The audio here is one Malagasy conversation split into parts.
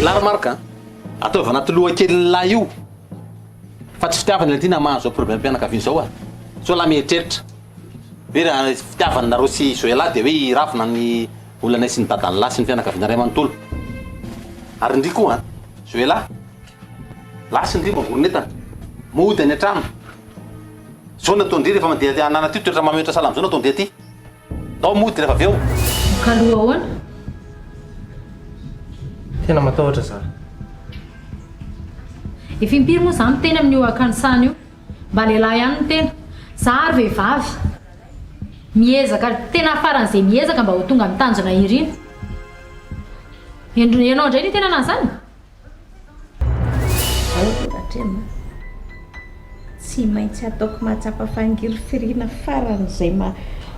Elah ry Marc a! Ataovy anaty loha kelin'ny lahy io fa tsy fitiavana ilay tiana hamaha an'izao problème-pianakaviana izao a! Sao lahy mieritreritra hoe raha fitiavanareo sy Zoelah dia hoe hiravona ny olanay sy ny dadan'lah sy ny fianakaviana iray manontolo. Ary ndry koa an! Zoelah! Lasa ndry mangoron'entana. Mody any an-trano. Zao no ataon-dry rehefa mandeha aty anana aty toetra mametra sahala amin'izao no ataon-dry aty. Ndao mody rehefa avy eo. Kalo ahoana? Tena matahotra za. Efa impiry moa za miteny amin'io akanisana io. Mba lehilahy ihany ny tena. Za ary vehivavy. Miezaka, tena faran'izay miezaka mba ho tonga amin'ny tanjona irina. Ianao indray no hiteny an'izany? Zao aloha Ratrema a! Tsy maintsy ataoko mahatsapa fangirifiriana faran'izay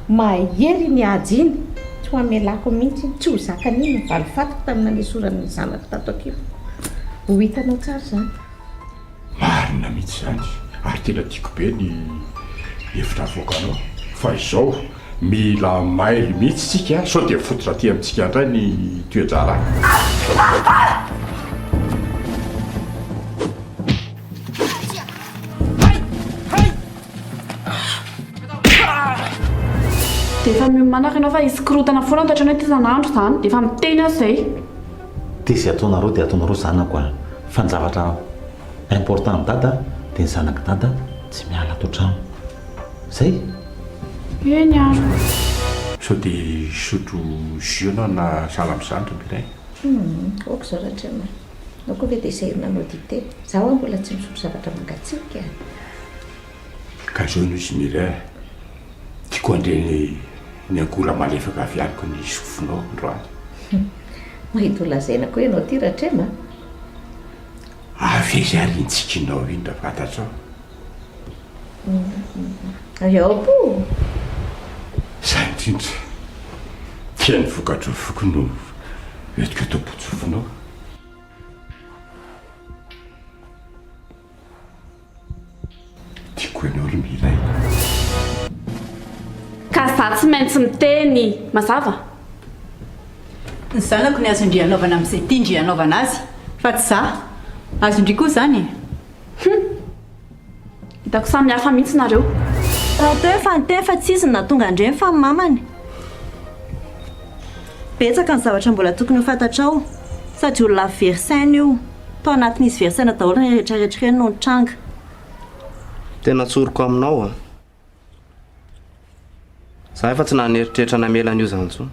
mahery iny ady iny. Tsy ho amelako mihitsy iny, tsy ho zakany iny ny valifatiko tamin'ny nanesorany ny zanako tato an-kiboko. Ho hitanao tsara izany. Marina mihitsy izany ary tena tiako be ny hevitra avoakanao fa izao mila mailo mihitsy tsika sao dia mifototra aty amintsika indray ny toe-draharaha. Dia efa miomana ary ianao fa hisy korontana foana ato an-trano eto isan'andro izany. Dia efa miteny aho izay. Dia izay ataonareo dia ataonareo zanako a! Fa ny zavatra important amin'i dada dia ny zanak'i dada tsy miala ato an-trano. Zay! Eny ary. Sao dia hisotro jus ianao na sahala amin'izany ry Mireille? Humm, ok izao Ratrema. Ianao koa ve dia sahirana hanao dite? Izaho ho'a mbola tsy misotro zavatra mangatsiaka. Ka izao no izy Mireille, tiako handre ny angola malefaka avy amiko ny sofinao androany. Humm, mahita ho lazaina koa ianao ity Ratrema a! Avy aiza ary iny tsikinao iny raha fantatrao? Avy ao am-po. Izay indrindra. Dia ny vokatry ny foko no entiko eto am-potsofinao. Tiako ianao ry Mireille. Ka za tsy maintsy miteny mazava? Ny zanako ny azon-dry anaovana amin'izay tian-dry anaovana azy fa tsy za. Azon-dry koa izany e. Hum! Hitako samy hafa mihitsy nareo. Rahateo efa niteny fa tsy izy no nahatonga an'ireny fa ny mamany. Betsaka ny zavatra mbola tokony ho fantatrao. Sady olona very saina io. Tao anatin'izy very saina daholo ireny rehetra rehetra ireny no nitranga. Tena tsoriko aminao a! Za efa tsy naneritreritra namela an'io zany intsony.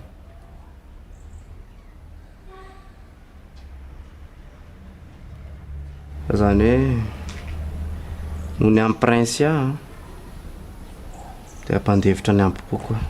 Zany hoe noho ny amin'i Princia an, dia hampandefitra ny ambo-poko aho.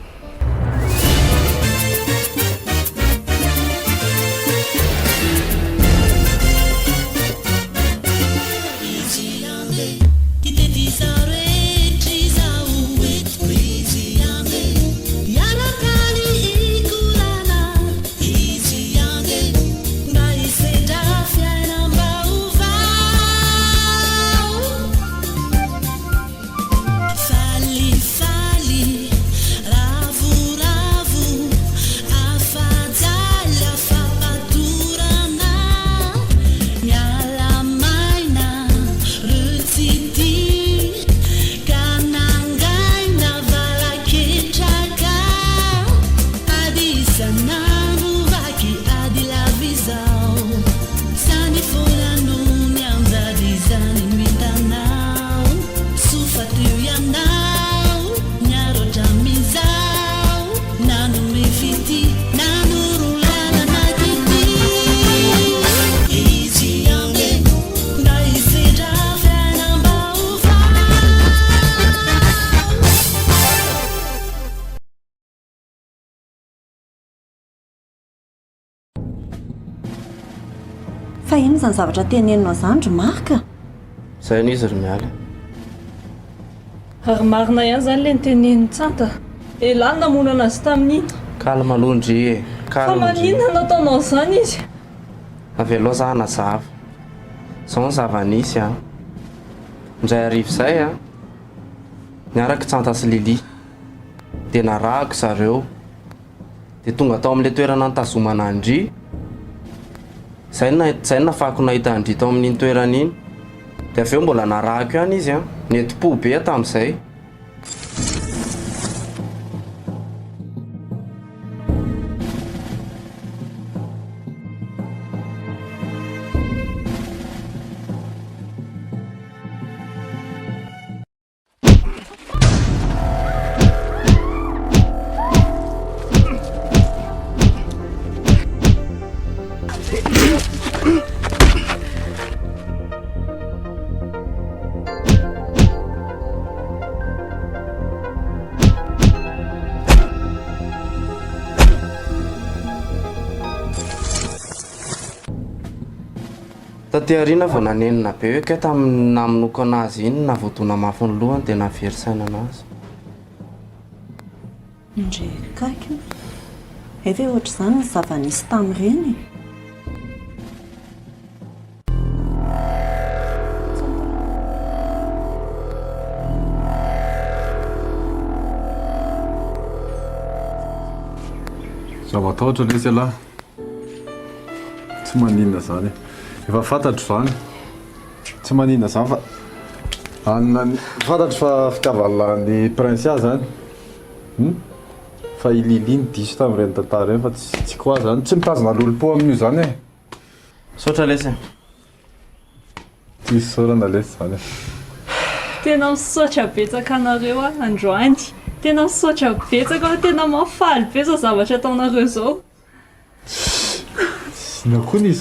Fa inona izany zavatra teneninao izany ry Marc a? Zay anie izy ry Mialy a. Ary marina ihany izany ilay notenenin'i Tsanta. Elah no namono anazy tamin'iny. Calme aloha ndry e! Fa Calme ndry. maninona no ataonao an'izany izy? Avelao za hanazava. Izao ny zava-nisy an. Indray hariva izay an, niaraka i Tsanta sy Lily. Dia narahako zareo. Dia tonga tao amin'ilay toerana nitazomana an-dry. Zay no zay no nahafahako nahita an-dry tao amin'iny toerana iny. Dia avy eo mbola narahako ihany izy an. Nentim-po be aho tamin'izay. Taty aoriana vao nanenina be hoe kay tamin'ny namonoako anazy iny nahavoadona mafy ny lohany dia nahavery saina anazy. Ndry kaiky o! Hay ve ohatr'izany ny zava-nisy tamin'ireny e? Za matahotra lesy ialahy. Tsy maninona zany e. Efa fantatro zany. Tsy maninona zany fa anona fantatro fa fitiavan'lah ny Prince ahy zany. Hum? Fa i Lily no diso tamin'ireny tantara ireny fa tsy tsy quoi zany. Tsy mitazona lolompo amin'io zany e. Misaotra lesy e. Tsy isaorana lesy zany e. Tena misaotra betsaka anareo aho androany. Tena misaotra betsaka fa tena mahafaly be zao zavatra ataonareo zao. Inona koa ny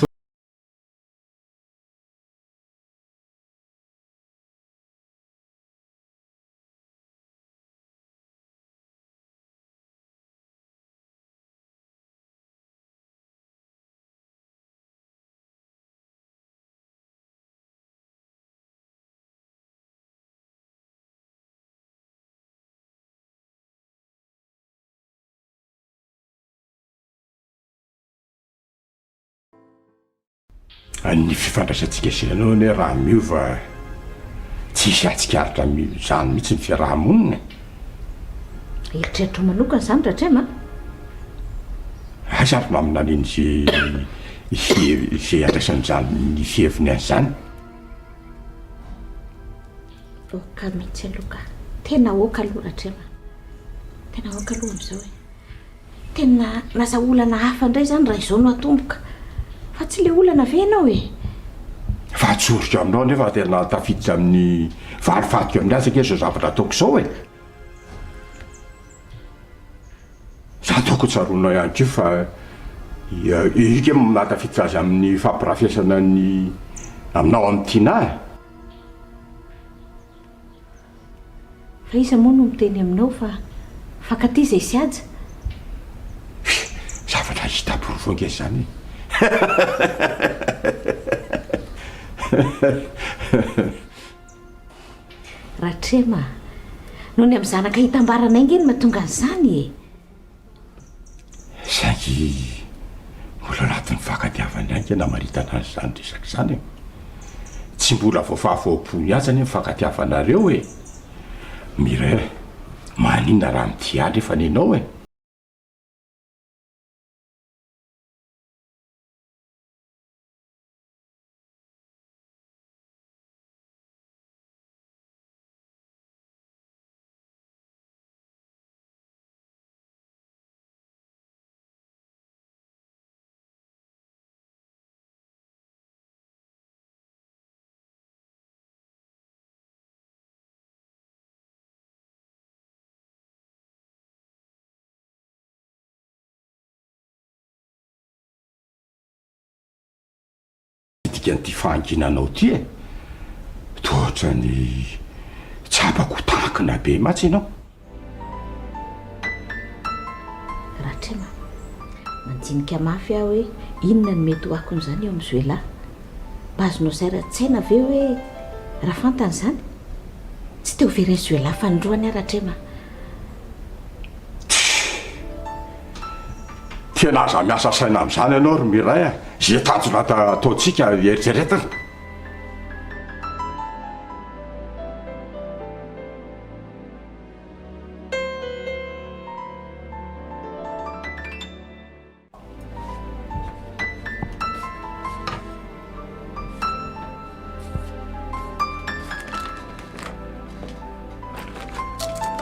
Ny fifandraisantsika sy ianao anie raha miova tsy hisy hahatsikaritra izany mihitsy ny fiaraha-monina e. Eritreritrao manokana izany Ratrema a? Aiza ary no haminaniany izay izay andraisan'izany ny fiheviny an'izany? Ok mihitsy aloha ka. Tena ok aloha Ratrema. Tena ok aloha amin'izao e. Tena lasa olana hafa indray izany raha izao no atomboka. Fa tsy le olana ve ianao e? Fa atsoriko aminao anefa tena tafiditra amin'ny valifatiko amin'azy ange izao zavatra ataoko izao e. Za ataoko tsaroanao ihany koa fa Eric mahatafiditra azy amin'ny fampirafesana ny aminao amin'i Tinah e. Fa iza moa no miteny aminao fa mifankatia izay sy Haja? Zavatra hita porofo ange izany e. Ratrema a! Noho ny amin'ny zanaka hitambaranay ange no mahatonga an'izany e! Saingy mbola anatin'ny fankatiavana ihany nge namaritana an'izany resaka izany e! Tsy mbola voafafa ao am-pony azy anie ny fankatiavanareo e! Mireille, maninona raha mitia ahy nefany ianao e? Dikan'ity fahanginanao ity e! Toa ohatran'ny tsapako ho tankina be mantsy ianao. Ratrema, mandinika mafy aho hoe inona no mety ho akon'izany eo amin'i Zoelah. Mba azonao sary an-tsaina ve hoe raha fantany izany? Tsy te ho very an'i Zoelah fanindroany aho Ratrema. Tena aza miasa saina amin'izany ianao ry Miray a! Izay tanjona ataontsika eritreretina.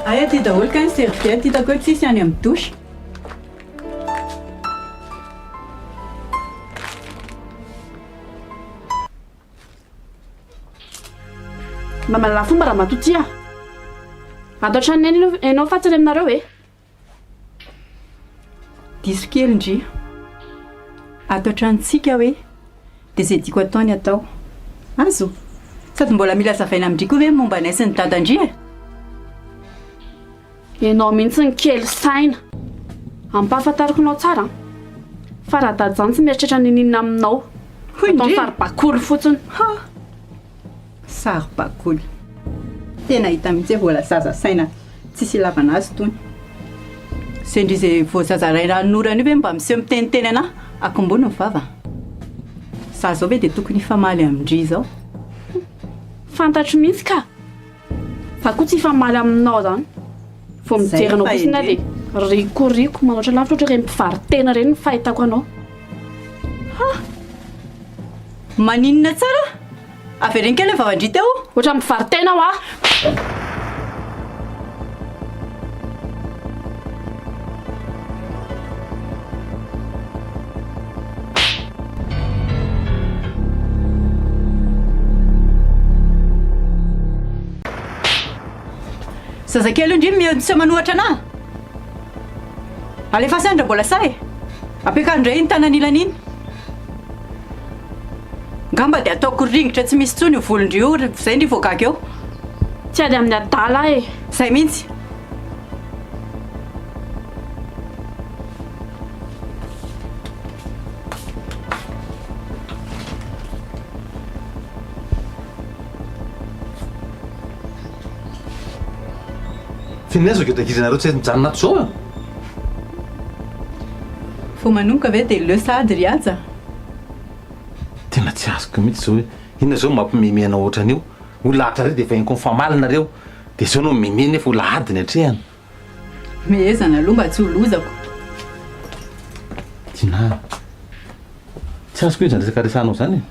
Hay aty daholo kay ny serviette hitako hoe tsisy any amin'ny douche. Mba mahalala fomba ramatoa ty a! Ato an-tranonay anie ianao fa tsy any aminareo e! Diso kely ndry. Ato an-tranontsika hoe dia izay tiako atao ny atao. Azo? Sady mbola mila azavaina amin-dry koa ve ny momba anay sy ny dadan-dry e? Ianao mihitsy no kely saina. Ampahafantariko anao tsara an! Fa raha dada izany tsy mieritreritra n'inon'inona aminao. Hoy Ataony ndry. saribakoly fotsiny. Ha! Saribakoly. Tena hita mihitsy hoe mbola zaza saina tsisy ilavana azy itony. Sendra izay vao zaza ray ranonorana io ve mba miseho miteniteny anah? Akombony ny vava. Za zao ve dia tokony hifamaly amin-dry izao? Fantatro mihitsy ka! Za koa tsy hifamaly aminao zany. Vao mijery anao fotsiny aho dia rikoriko manoatra lavitra ohatra ireny mpivaro-tena ireny ny fahitako anao. Ha! Maninona tsara? Avereno kely ilay vavan-dry teo. Ohatra mpivaro-tena hoa. Zazakely io ndry miseho manohatra anah. Alefaso any raha mbola sahy e. Ampiakaro indray iny tanana ilany iny. Ngamba dia ataoko ringitra tsy misy intsony io volon-dry io, zay ndry vao gaga eo. Tsy ady amin'ny adala aho e. Zay mihitsy. F'inona izao gidragidranareo tsy mijanona ato izao a? Vao manomboka ve dia leo sahady ry Haja? Tena tsy azoko mihitsy izao hoe inona izao mampimeme anao ohatran'io? Olona hatrareo dia efa henoko mifamaly nareo dia izao no mimeme nefa olona ady ny atrehana. Mehezana aloha mba tsy ho lozako. Tinah a! Tsy azoko io zany resaka resahanao zany e!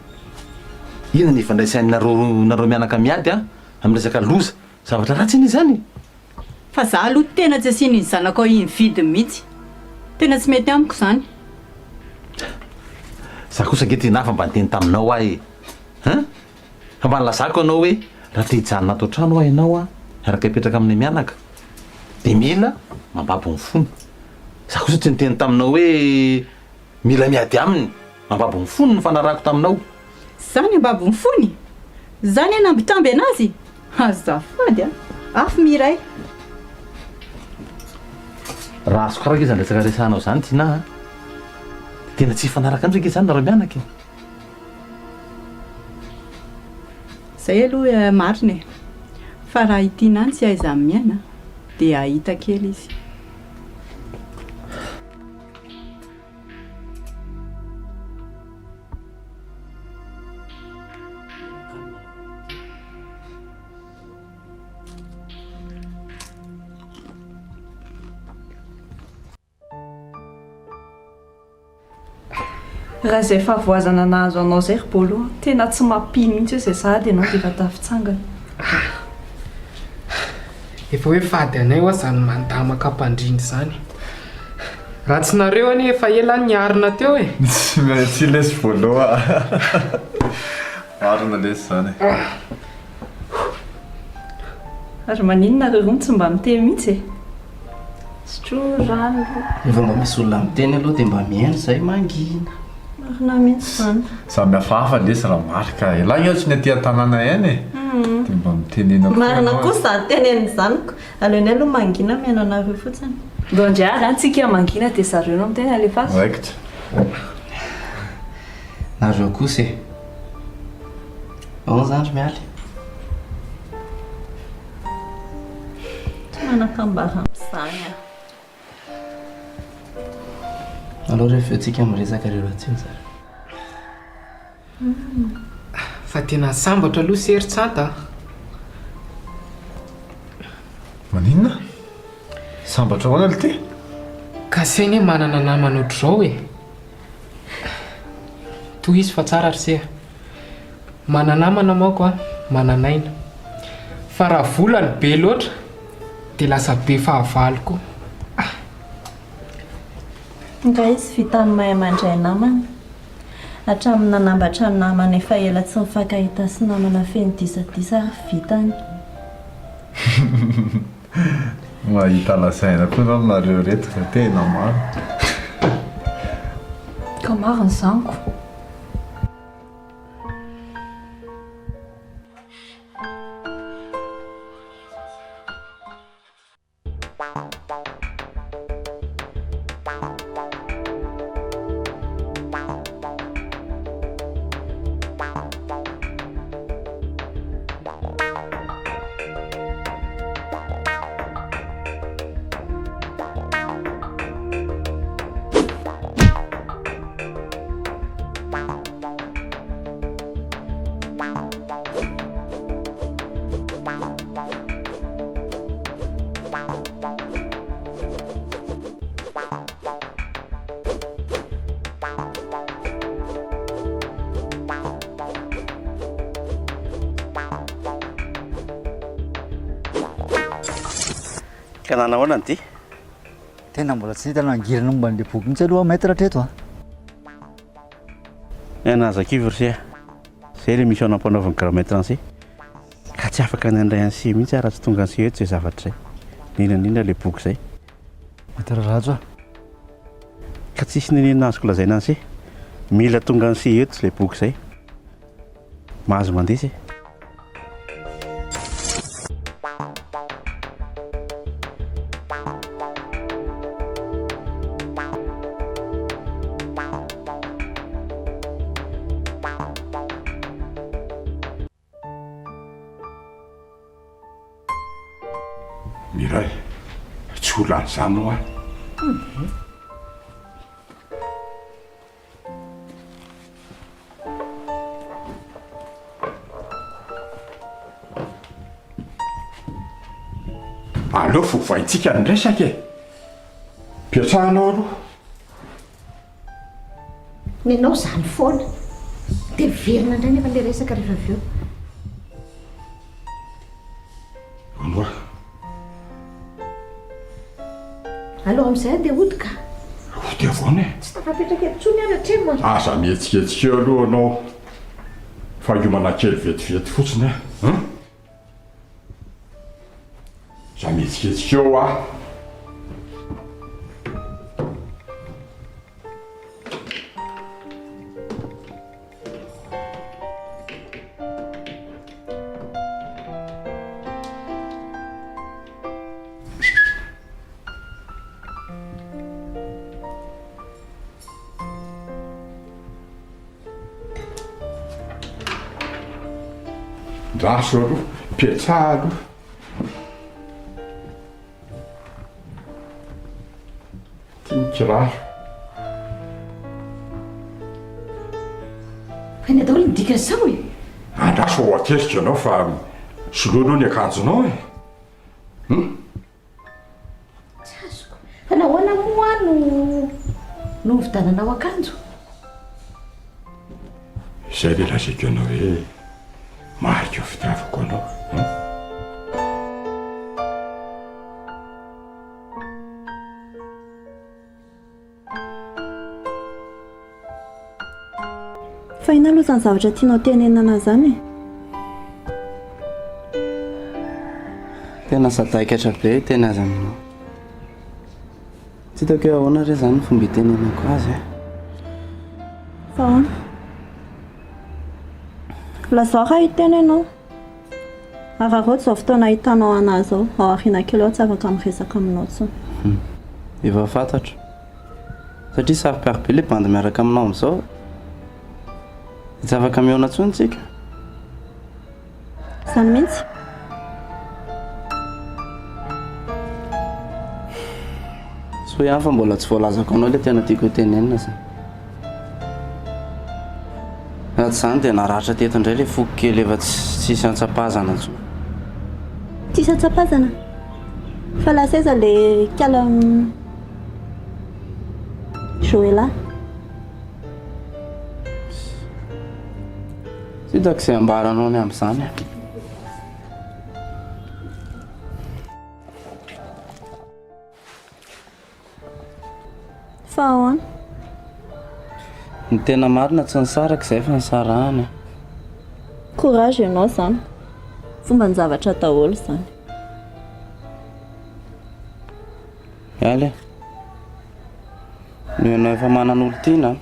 Inona ny ifandraisanareo nareo mianaka miady an amin'ny resaka loza? Zavatra ratsy anie izany e! Fa za aloha tena tsy asian'iny zanakao iny vidiny mihitsy. Tena tsy mety amiko izany. Za kosa ange Tinah fa mba niteny taminao aho e! Hein? Fa mba nilazako ianao hoe raha te hijanona ato an-trano hoa ianao an, hiaraka hipetraka aminay mianaka, dia mila mambabo ny fony. Za kosa tsy niteny taminao hoe mila miady aminy. Mambabo ny fony no fanarahako taminao. Zany ambabo ny fony? Zany hanambitamby anazy? Azafady a! Afo miray. Raha azoko araka izany resaka resahanao izany Tinah a, dia tena tsy hifanaraka mihitsy ange izany nareo mianaka e. Zay aloha marina e! Fa raha i Tinah no tsy aiza miaina dia hahita kely izy. Raha izay fahavoazana nahazo anao izay ry Bolo a, tena tsy mampino mihitsy hoe izay sahady ianao dia efa tafitsangana. Efa hoe fady anay hoa izany mandamaka am-pandriana izany. Raha tsy nareo anie efa ela aho niarina teo e. Tsy maintsy lesy Bolo a. Marina lesy izany e. Ary maninona nareo roa no tsy mba miteny mihitsy e? Sotroa rano aloha. Rehefa mba misy olona miteny aloha dia mba mihaino izay mangina. Marina mihitsy izany. Samy hafahafa lesy ra Marc a! Elah nge ohatry ny aty an-tanàna ihany e! Dia mba mitenena koa Marina ianao koa e. izany teneniny izany ko. Aleonay aloha mangina mihaino anareo fotsiny. Ndao ndray ary an tsika mangina dia zareo no miteny alefaso. Raikitra. Nareo kosa e! Ahoana izany ry Mialy? Tsy manan-kambara amin'izany aho. Aleo rehefa eo tsika miresaka rehefa tsy eo zareo. Fa tena sambatra aloha se ry Tsanta a! Maninona? Sambatra ahoana lty? Ka se anie manana namana ohatr'izao e! Tohizo fa tsara ry se a! Mana-namana manko a, manan'aina. Fa raha vola no be loatra. Dia lasa be fahavalo koa. Ah! Nga izy vitan'ny mahay mandray namana. Hatramin'ny nanambatra namana efa ela tsy nifankahita sy namana feno disadisa ary vitany. Mahita lazaina koa zany nareo reto fa tena marina. Ka marina izany ko. Ka nanahoana ny dia? Tena mbola tsy nahita nangirana momba an'ilay boky mihitsy aloha aho maître hatreto a. Tena aza kivy ry se a. Zay le mission nampanaovin'ny grand maître an'se. Ka tsy afaka ny handray an'se mihitsy aho raha tsy tonga an'se eto zay zavatra zay. N'inona n'inona le boky zay. Maître Rajo a. Ka tsisy n'inon'inona azoko lazaina an'se. Mila tonga an'se eto zay boky zay. Mahazo mandeha se. Miray, tsy ho lany izany ho'a. Aleo vovaintsika ny resaka e! Petrahana ao aloha. Nenao izany foana. Dia miverina indray nefa ilay resaka rehefa avy eo. Hono hoa. Aleo amin'izay andeha hody ka. Hody ahoana e? Tsy tafapetraka eto intsony aho Ratrema. Aza mihetsiketsika eo aloha ianao fa hiomana kely vetivety fotsiny aho. Hum? Aza mihetsiketsika eo aho. Ndraso aloha, petraha aloha. Ty ny kiraro. Fa inona daholo ny dikan'izao e? Andraso ao an-kesika ianao fa soloy aloha ny akanjonao e. Hum? Tsy azoko. Fa nahoana moa aho no no nividiananao akanjo? Izay ilay lazaiko anao hoe marika fitiavako anao. Hum? Fa inona aloha izany zavatra tianao tenenana izany e? Tena sadaikatra be hiteny azy aminao. Tsy hitako hoe ahoana re izany ny fomba hitenenako azy e. Fa ahoana? Lazao raha hiteny ianao. Araraoty izao fotoana ahitanao anà izao, ao aoriana kely ao tsy afaka miresaka aminao intsony. Hum, efa fantatro. Satria saro-piaro be ilay bandy miaraka aminao amin'izao. Dia tsy afaka mihaona intsony tsika. Izany mihitsy. Soa ihany fa mbola tsy voalazako anao ilay tena tiako hotenenina zany. Raha tsy izany dia naratra teto indray ilay foko kely efa tsisy antsapazana intsony. Tsisy antsapazana? Fa lasa aiza ilay kala Joella? Tsy hitako izay ambaranao ny amin'izany e. Fa ahoana? Ny tena marina tsy nisaraka izay fa nisarahana e. Courage ianao izany. Fomban-javatra daholo izany. Mialy e. Noho ianao efa manana olon-tiana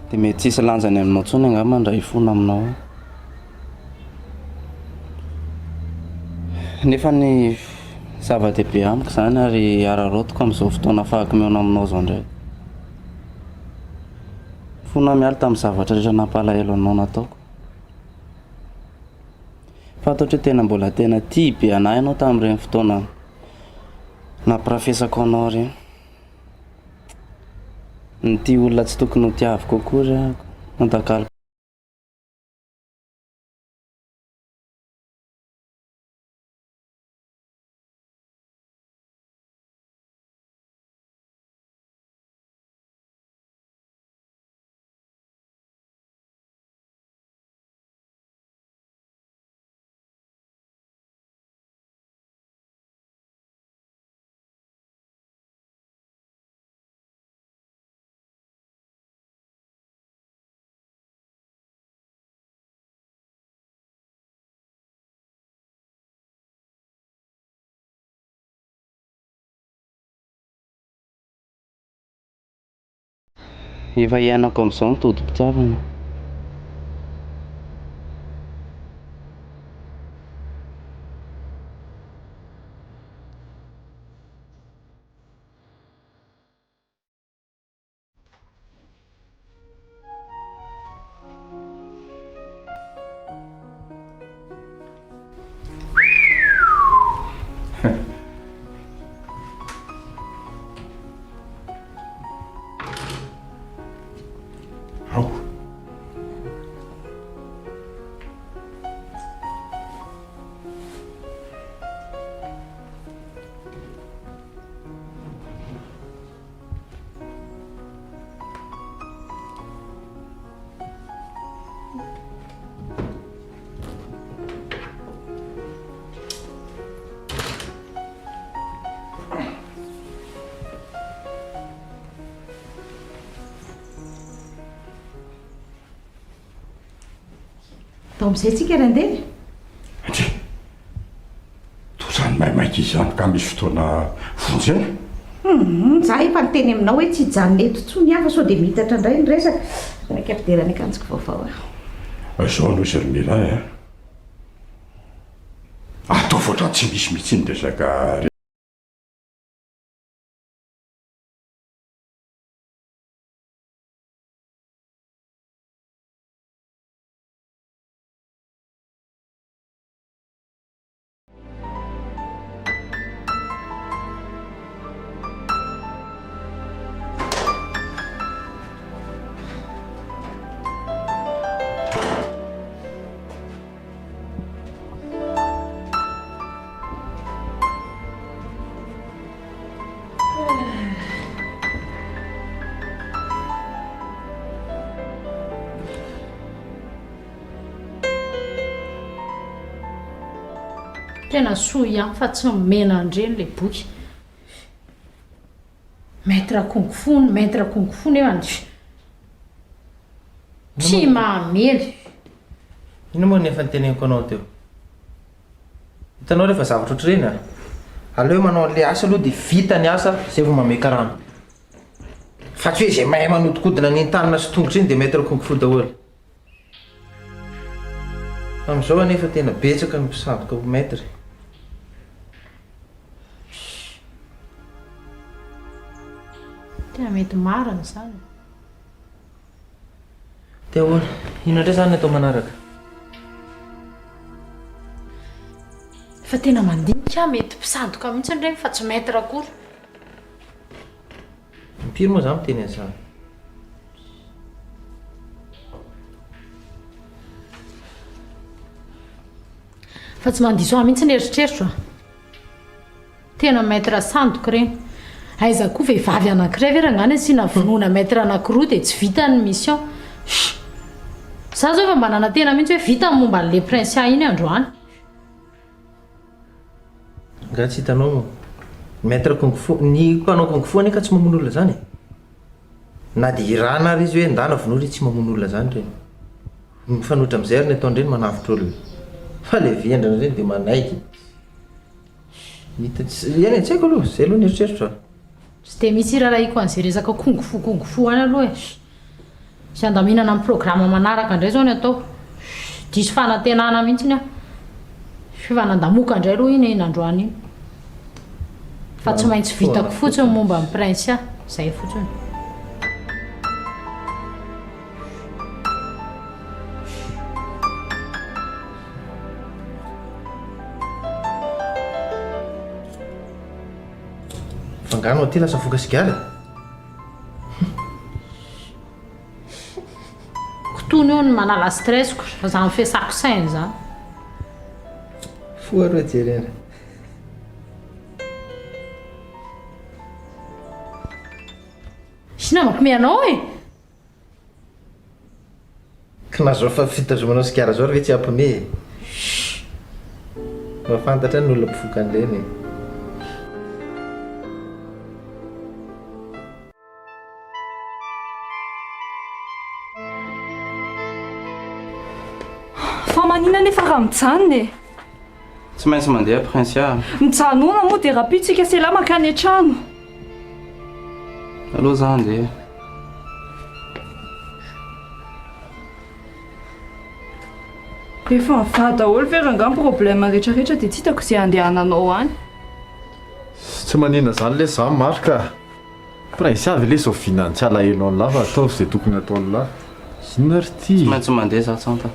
dia mety tsy hisy lanjany aminao intsony angamba ny raha hifona aminao aho. Nefa ny zava-dehibe amiko izany ary araraotiko amin'izao fotoana afahako mihaona aminao izao indray. Fona aho mialy tamin'ny zavatra rehetra nampalahelo anao nataoko. Fantatro hoe tena mbola tena tia be anah ianao tamin'ireny fotoana nampirafesako anao ireny. Nitia olona tsy tokony ho tiaviko akory aho, natakaloko. Efa iainako amin'izao ny todim-pitiavana. Ao. Atao amin'izay tsika ry Andely. Ndry! Toa izany maimaika izany ka misy fotoana vonjena? Humm, za efa niteny aminao hoe tsy hijanona eto intsony aho fa sao dia miitatra indray ny resaka. Maika mpidera ny akanjoko vaovao aho. Izao no izy ry Milay a! Ataovy ohatran'ny tsy misy mihitsy ny resaka. Tena soa ihany fa tsy nomena an'ireny ilay boky. Maître Kung Fu, ny Maître Kung Fu nefa tsy mahamely. Inona moa no efa noteneniko anao teo? Hitanao rehefa zavatra ohatr'ireny a! Aleo manao an'ilay asa aloha dia vita ny asa zay vao mamehy karama. Fa tsy hoe izay mahay manodikodina ny tanana sy tongotra iny dia maître kung fu daholo. Amin'izao anefa tena betsaka ny mpisandoka ho maître e. Tena mety marina izany e. Dia ahoana? Inona indray izany ny atao manaraka? Fa tena mandinika aho, mety mpisandoka mihitsy ireny fa tsy maître akory. Impiry moa za miteny an'izany? Fa tsy mandiso ahy mihitsy ny eritreritro a. Tena maître sandoka ireny. Aiza koa vehivavy anankiray ve rangahy no asiana vonoina maître anankiroa dia tsy vita ny mission. Humm. Za zao efa mba nanantena mihitsy hoe vita ny momba an'ilay Princia iny androany. Angaha tsy hitanao moa? Ny maître kung fu, ny mpanao kung fu anie ka tsy mamono olona izany e. Na dia irana ary izy hoe ndana vonoa re tsy mamono olona zany ireny. Mifanohitra amin'izay ary ny ataon'ireny manavotra olona. Fa le vendrana ireny dia manaiky. Hita tsy, eny e, tsy haiko aloha, zay aloha ny eritreritro a. Tsy dia misy irarahiako an'izay resaka kung fu kung fu any aloha e. Sy handaminana ny programa manaraka indray izao ny atao. Diso fanantenana mihitsy aho. Efa nandamoka indray aloha iny nandroany iny. Fa tsy maintsy vitako fotsiny momba an'i Princia. Izay fotsiny. Fa nga anao aty lasa mifoka sigara e? Kotony eo ny manala stress-ko fa zany fiasako saina zany. Foha aloha jerena. Inona mampime anao e? Ka na zao fa fitazomanao sigara zao ary ve tsy hampime e? Mba fantatra ny olona mpifoka an'ireny e. Fa maninona anefa raha mijanona e? Tsy maintsy mandeha Princia a. Mijanona moa dia rahampitso isika sy elah mankany an-trano. Aleo za handeha. Efa mivaha daholo ve rangaha ny problème rehetra rehetra dia tsy hitako izay handehananao any. Tsy maninona zany lesy za Marc a. Prince avy lesy zao vinany tsy alahelo anlah fa ataovy zay tokony ataonlah. Inona ry ty? Tsy maintsy mandeha za Tsanta.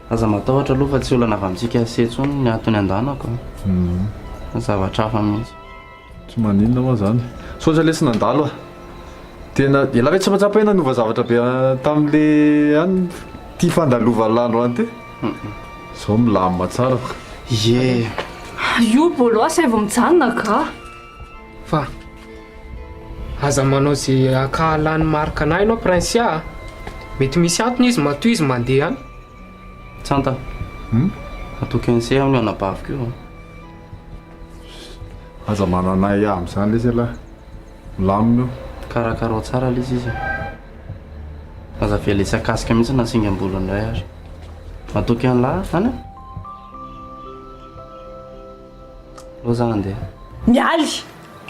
Aza matahotra aloha fa tsy olana avy amintsika ase intsony ny antony andanako a. Fa zavatra hafa mihitsy. Tsy maninona moa zany. Misaotra lesy nandalo a. Tena elah ve tsy mahatsapa hoe nanova zavatra be tamin'le any ty fandalovanlah androany ty? Zao milamina tsara fa. Ie. Io Bolo asaivo mijanona ka. Fa aza manao ze ankahalan'i Marc anah ianao Princia a! Mety misy antony izy matoa izy mandeha any. Tsanta, matoky an'se amin'io anabaviko io a. Aza manana ahiahy amin'izany lesy ialahy. Milamina io. Karakarao tsara lesy izy e. Aza avela hisakasika mihitsy na singam-bolony iray ary. Matoky an'lah zany e. Aleo za handeha. Mialy!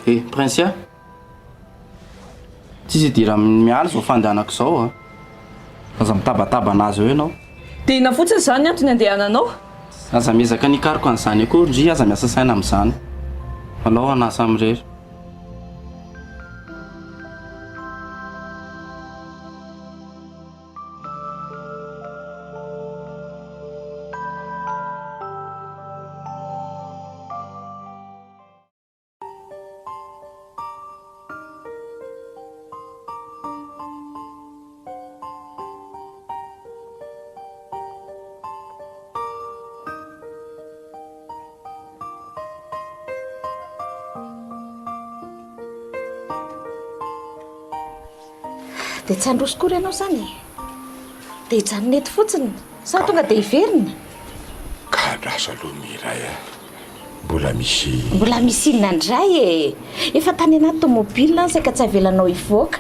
Eh, Princia! Tsisy idiran'i Mialy izao fandehanako izao a! Aza mitabataba an'azy eo ianao. Dia inona fotsiny izany ny antony andehananao? Aza miezaka ny hikaroka an'izany akory ndry, aza miasa saina amin'izany. Alao hanasa samirery. Dia tsy handroso kory ianao izany e? Dia hijanona eto fotsiny sa tonga dia hiverina? Ka andraso aloha Miray a! Mbola misy. Mbola misy inona indray e? Efa tany anaty tomobile aho saika tsy avelanao hivoaka.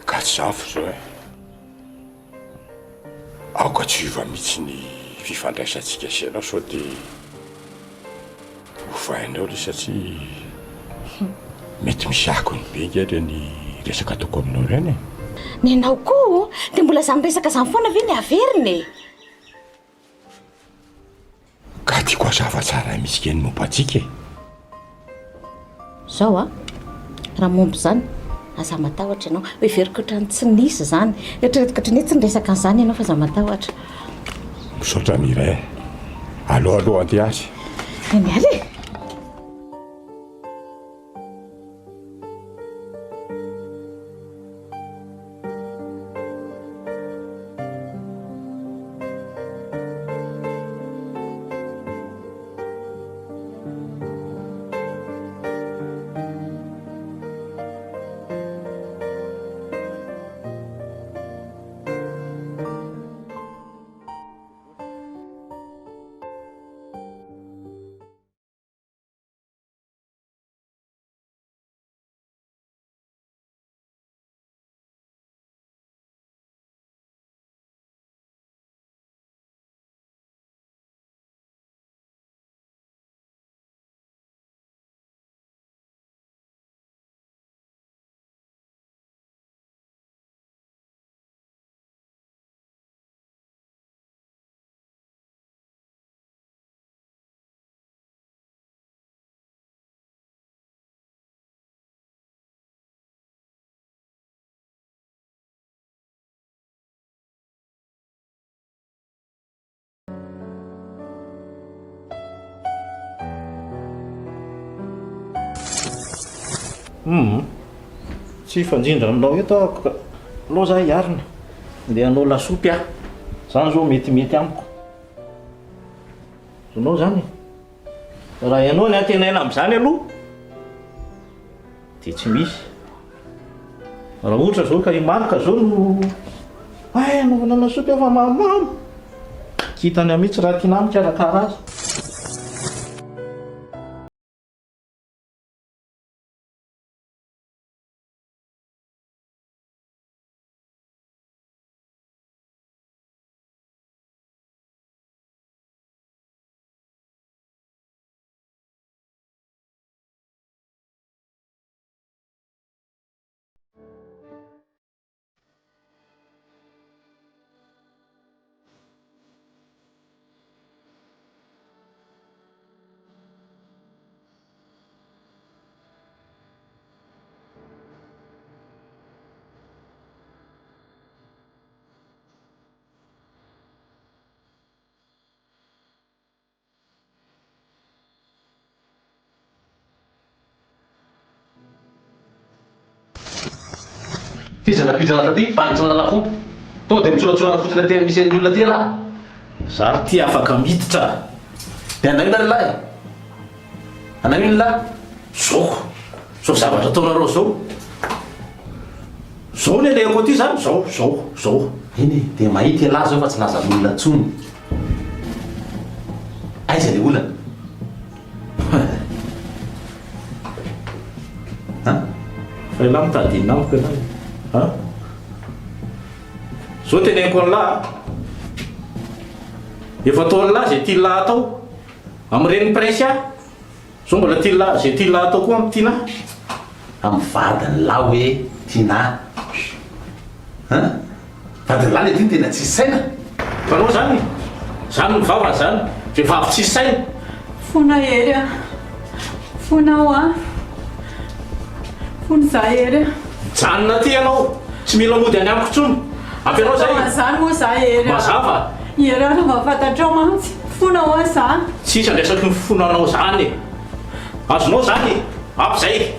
Ka tsy izany fa izao e! Aoka tsy hiova mihitsy ny fifandraisantsika sy ianao sao dia ovainao ilay satria mety misy akony be ange ireny resaka ataoko aminao ireny e. Nenao koa dia mbola izany resaka izany foana ve ny averina e? Ka tiako hazava tsara mihitsy ny momba antsika e. Zao a, raha momba izany, aza matahotra ianao. Heveriko ohatran'ny tsy nisy izany. Eritreretiko ohatran'ny hoe tsy niresaka an'izany ianao fa aza matahotra. Misaotra Mireille. Aleo aloha andeha ary. Eny ary e. Humm. Tsy hifanjindra aminao eto aho ka. Aleo za hiarina. Ndeha hanao lasopy aho. Zany zao metimety amiko. Azonao zany e. Raha ianao ny antenaina amin'izany aloha dia tsy misy. Raha ohatra zao ka i Marc zao no hay anaovana lasopy aho fa mahamamo. Tsy hitany mihitsy raha tiana mikarakara azy. F'iza nampiditra anah taty? Fa nitsonana fo. Tonga dia mitsoratsorana fotsiny aty misy an'ny olona aty ialahy. Za ry ty afaka miditra. Dia anao inona ry lahy? Anao inona lahy? Zao, zao zavatra ataonareo zao. Zao ny alehako aty zany, zao, zao, zao. Eny e, dia mahita ialahy zao fa tsy lazan'olona intsony. Aiza le olana? An? Fa ialahy mitady inona amiko ialahy e? An? Zao teneniko an'lah a! Efa ataon'lah zay tian'lah atao. Amin'ny renin'i Princia. Zao mbola tian'lah zay tian'lah atao koa amin'ny Tinah. Amin'ny vadin'lah hoe Tinah. Hein? Vadin'lah le ty no tena tsisy saina. Fanao zany e! Zany ny vavany zany! Vehivavy tsisy saina! Fona Hery a! Fona aho a! Fona za Hery a! Mijanona aty ianao! Tsy mila mody any amiko intsony! Ampy anao zay! Aza atao an'izany moa za Hery a! Mazava! Hery a! Raha mba fantatrao mantsy! Fona hoa za! Tsisy andraisako ny fonanao zany e! Azonao zany e! Ampy zay!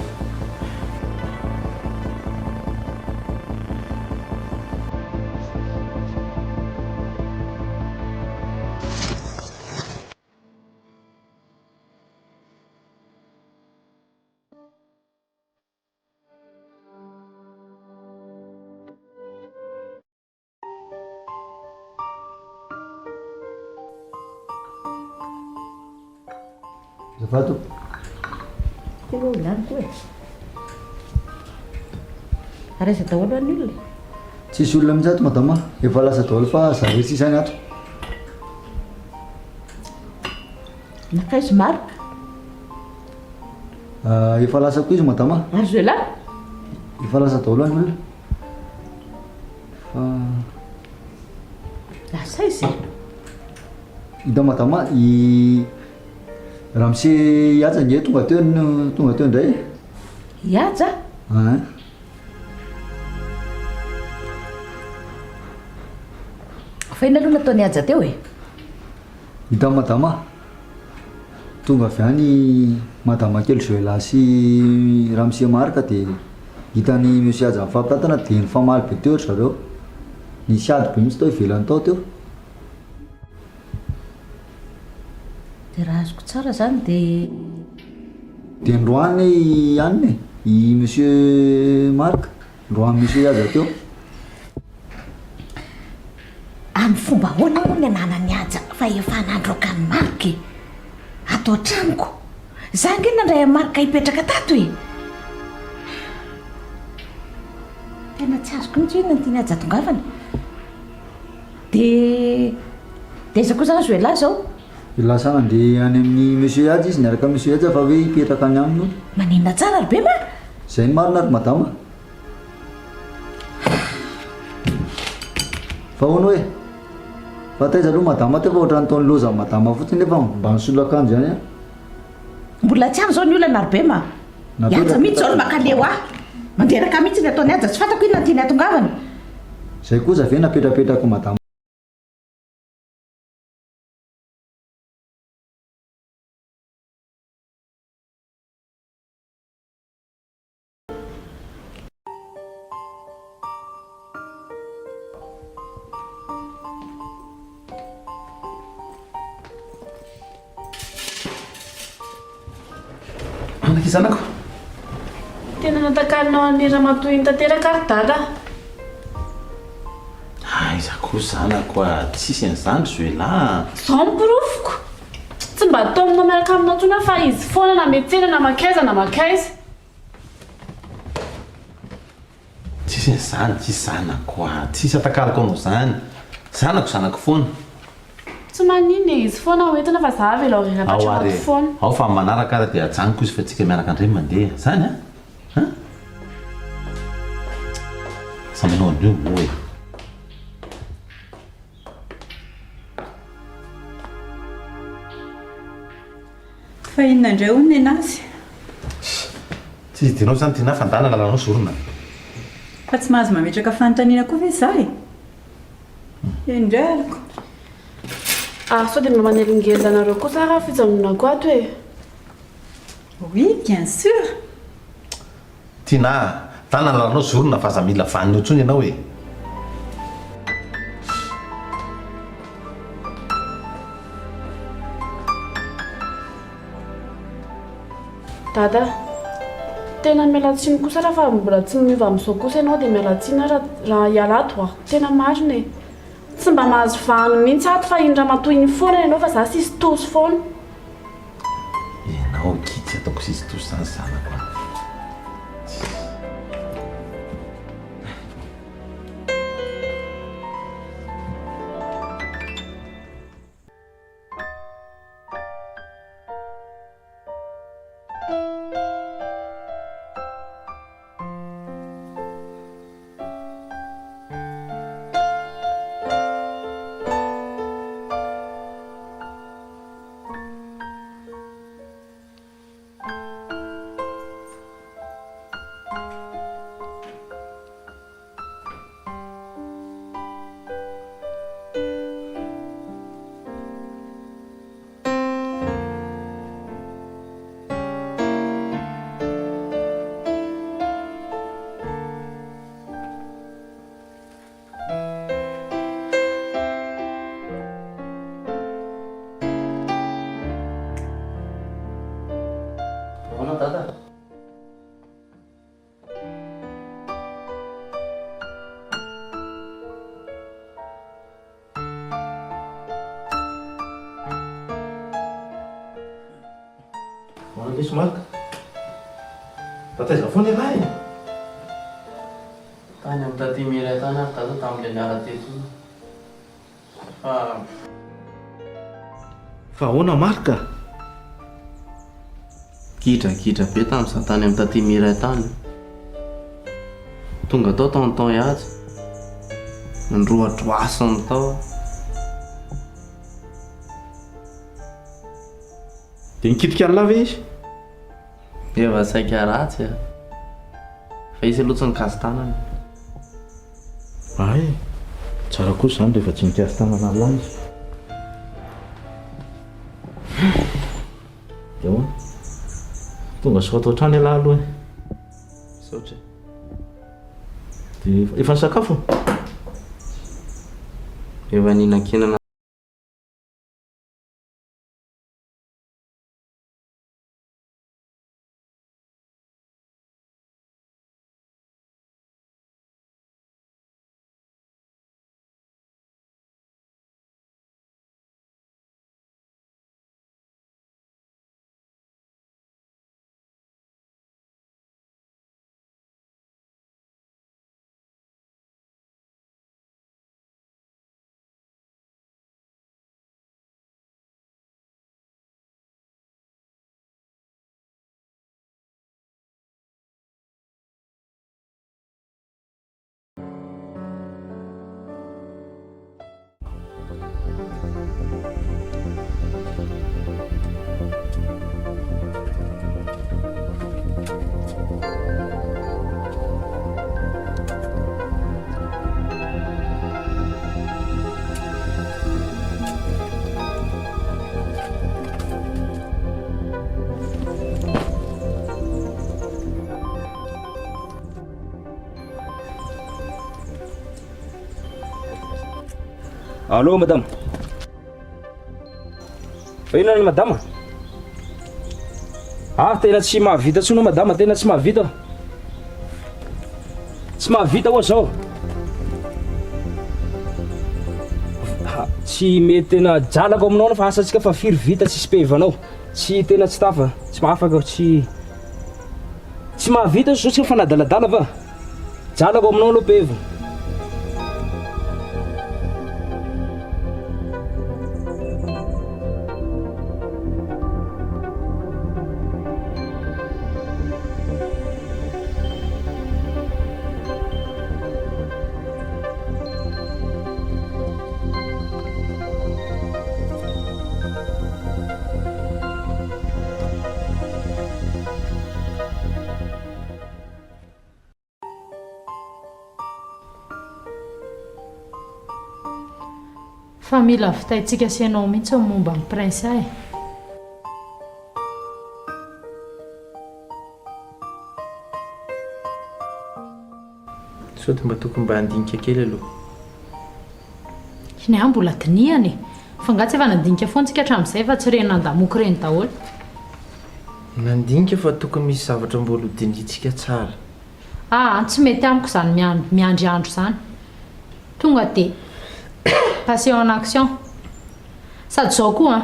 Azafady tompoko. Ty aloha vilaniko e. Ary aiza daholo any olona? Tsisy olona mihitsy ato madama, efa lasa daholo fa za irery sisa ny ato. Nankaiza Marc? Ah, efa lasa koa izy madama. Ary Zoela? Efa lasa daholo any olona. Fa Lasa aiza e? Hita madama i Ramose Ihaja nge tonga teo no tonga teo indray e. Ihaja? Ein. Fa inona aloha nataon'i Haja teo e? Hita madama, tonga avy any madama kely Joëlla sy ramose Marc dia hitan'i monsieur Haja nifampitantana dia nifamaly be teo ry zareo. Nisy ady be mihitsy tao ivelany tao teo. Dia raha azoko tsara izany dia. Dia ndroany i anona e, i monsieur Marc, ndroany monsieur Haja teo. Amin'ny fomba ahoana moa ny ananan'i Haja fahefana handroaka an'i Marc e? Ato an-tranoko. Za ange nandray an'i Marc hipetraka tato e! Tena tsy azoko mihitsy hoe inona no tian'i Haja tongavana. Dia dia aiza koa izany Zoelah izao? Lasa nandeha any amin'i Monsieur Haja izy niaraka amin'i Monsieur Haja fa hoe hipetraka any aminy hono. Maninona tsara ry Bema? Izay no marina ry madama. Fa hono hoe, fa taiza aloha madama teo fa ohatran'ny toa niloza madama fotsiny nefa mba nisolo akanjo ihany an. Mbola tsy any izao ny olana ry Bema. I Haja mihitsy izao no mankaleo ahy. Mandreraka mihitsy ny ataon'i Haja, tsy fantako inona no tiany hatongavana. Izay kosa ve napetrapetrak'i madama. Anaka zanako. Tena natakalonao an'i ramatoa iny tanteraka ary dada a. Aiza koa zanako a, tsisy an'izany ry Zoelah a. Zao ny porofoko. Tsy mba taominao miaraka aminao intsony aho fa izy foana na miantsena na mankaiza na mankaiza. Tsisy an'izany ity zanako a! Tsisy atakaloko anao izany. Zanako zanako foana. Tsy maninona e, izy foana ho entina fa za avelao irery Ao an-trano ary ato e. foana. Ao fa amin'ny manaraka ary dia ajanoko izy fa tsika mianaka indray mandeha. Zany an? An? Samy hanao an'io moa e. Fa inona indray hono nenazy? Tsy hidinao izany Tinah fa ndana lalanao zorona. Fa tsy mahazo mametraka fanontaniana koa ve za e? Eny indray ariko. Ary sao dia mba manelingelina anareo kosa ary aho fijanonako ato e? Oui, bien sûr! Tinah a! Ndana lalanao zorona fa aza mila vanona eo intsony ianao e! Dada, tena miala tsiny kosa raha fa mbola tsy miova amin'izao kosa ianao dia miala tsiny aho raha hiala ato a! Tena marina e! Tsy mba mahazo vahany mihitsy ato fa iny ramatoa iny foana ianao fa za sisy tosy foana. Ianao akia tsy ataoko sisy tosy izany zanako a! Ahoana dada? Ahoana lesy Marc? Mba taiza foana ialahy e? Tany amin'ny taty Miray tany ary dada tamin'ilay niala teto iny. Fa. Fa ahoana Marc a? Gidragidra be tamin'izaho tany amin'ny taty Miray tany. Tonga tao tonton Ihaja. Nandroadroasiny tao aho. Dia nikitika an'lah ve izy? Efa saika ratsy a! Fa izy aloha tsy nikasi-tanana. Hay! Tsara kosa izany rehefa tsy nikasi-tanana an'lah izy. Dia ahoana? Tonga soa ato an-trano ialahy aloha e! Misaotra e! Dia efa nisakafo? Efa nihinan-kenana. Allô madame. Fa inona ny madama? Ah, tena tsy mahavita intsony aho madama, tena tsy mahavita. Tsy mahavita oa zao. Ha, tsy mety tena jalako aminao fa asantsika fa firy vita tsisy pevanao. Tsy tena tsy tafa, tsy mahafaka tsy tsy mahavita zao tsika fa nadaladala va. Jalako aminao aloha pevo. Fa mila vitaintsika sy ianao mihitsy ny momba an'i Princia e. Sao dia mba tokony mba handinika kely aloha. Ny ahy mbola dinihana e! Fa angaha tsy efa nandinika foana tsika hatramin'izay fa tsy ireny nandamoko ireny daholo. Nandinika fa tokony misy zavatra mbola ho dinihintsika tsara. Aa tsy mety amiko izany miandry andro izany. Tonga dia passer en action. Sady izao koa an!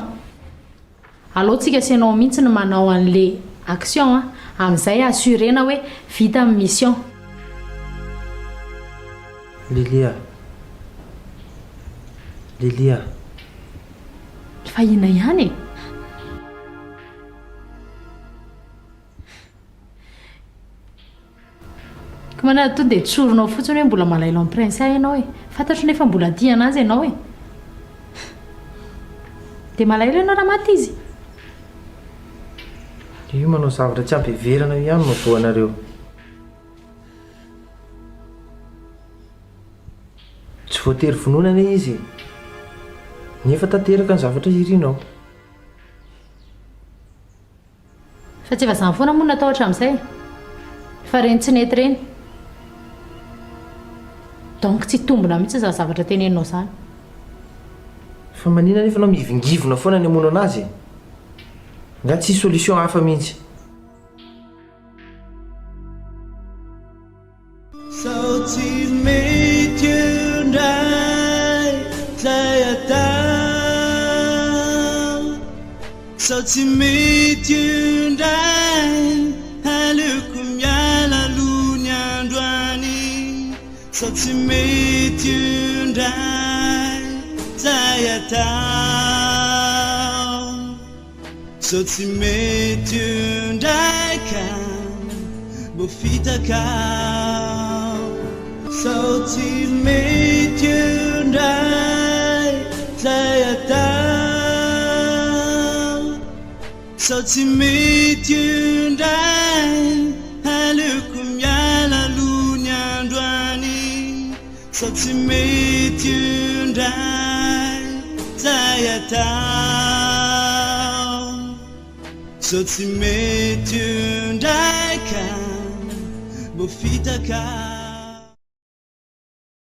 Aleo tsika sy ianao mihitsy no manao an'le action an, amin'izay assurer-na hoe vita ny mission. Lilia. Lilia. Fa inona ihany e? Ko manana tonga dia tsorinao fotsiny hoe mbola malahelo an'i Princia ianao e. Fantatro nefa mbola tia an'azy ianao e. Dia malahelo ianao raha maty izy? Io manao zavatra tsy ampiheverana io ihany no voa anareo. Tsy voatery vonoina anie izy e. Nefa tanteraka ny zavatra irinao. Fa tsy efa izany foana moa no natao hatramin'izay e! Fa ireny tsy nety ireny. Donc tsy hitombina mihitsy izany zavatra teneninao izany. Fa manina anefa ianao mihivingivina foana ny hamono anazy e? Nga tsisy solution hafa mihitsy? Sao tsy mety eo indray zay atao Sao tsy mety eo indray aleoko miala aloha ny androany Sao tsy mety eo indray zay atao Sao tsy mety eo indray ka mbo fitaka aho Sao tsy mety eo indray zay atao Sao tsy mety eo indray aleoko miala aloha ny androany Sao tsy mety io indray zay atao Sao tsy mety io indray ka mbo fitaka.